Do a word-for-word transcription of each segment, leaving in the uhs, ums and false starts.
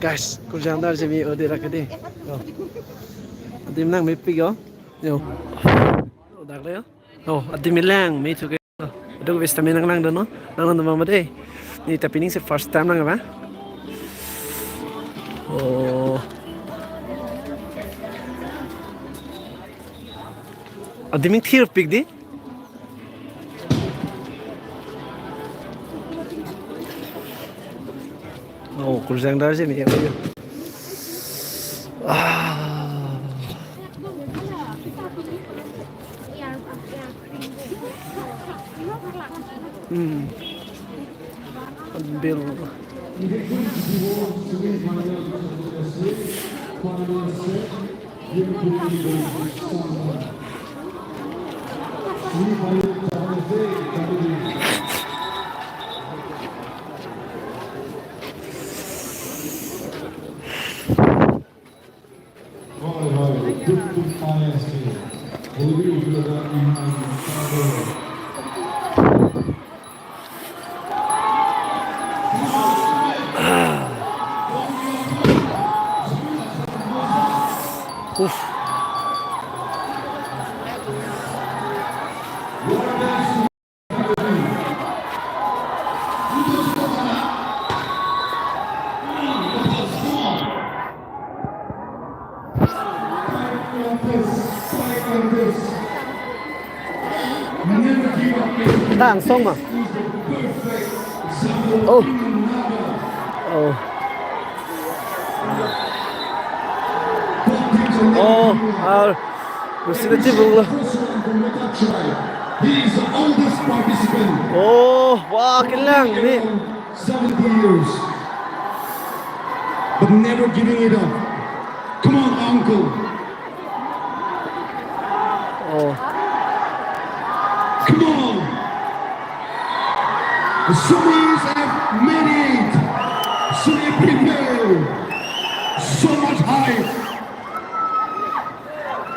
Guys, kurjang dar jemi odi ra kedi. Oh. Adim nangmepik yo. Yo. Oh, dak le yo. Oh, adim lang me thuke. Adung vista me nang nangdunnon. Nangdunnon mama de. Neta pining si first time nang ba. Oh. Adim thirpik di. Oh, kurjang dar jemi ya. Ah. Hmm. Bill. Uf. Tang song ma. Oh. Oh. Oh, ah, Lucy na tibung lo. He is the oldest participant. Oh, wah, kelang ni. Seventy years. But never giving it up. Come on, uncle. Oh. Come on. The Sumis have made it. Sumi prevail. So much hype.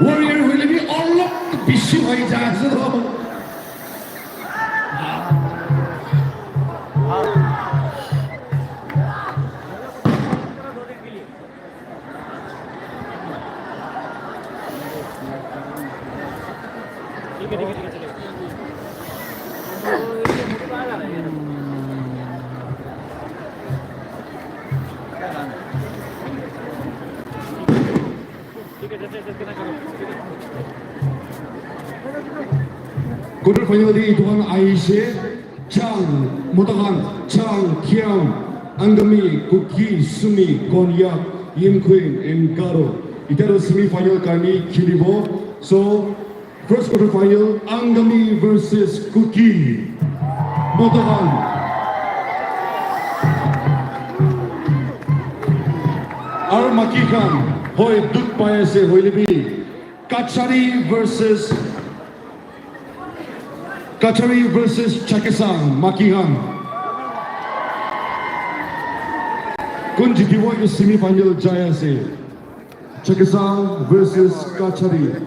Warrior hoile bi olop bishi hoi jai ase to. Quarter final di ituan aise Chang, Motahan, Chang, Khiam, Angami, Kuki, Sumi, Konyak, Yimkhiung, and Garo. Ita do semi final kami khelibo. So, first quarter final, Angami versus Kuki. Motahan. Ar Makihan, hoi dut pai ase hoile bi. Kachari versus Kachari versus Chakhesang, Makihan. Kun jitibo ke semi final jai ase. Chakhesang versus Kachari.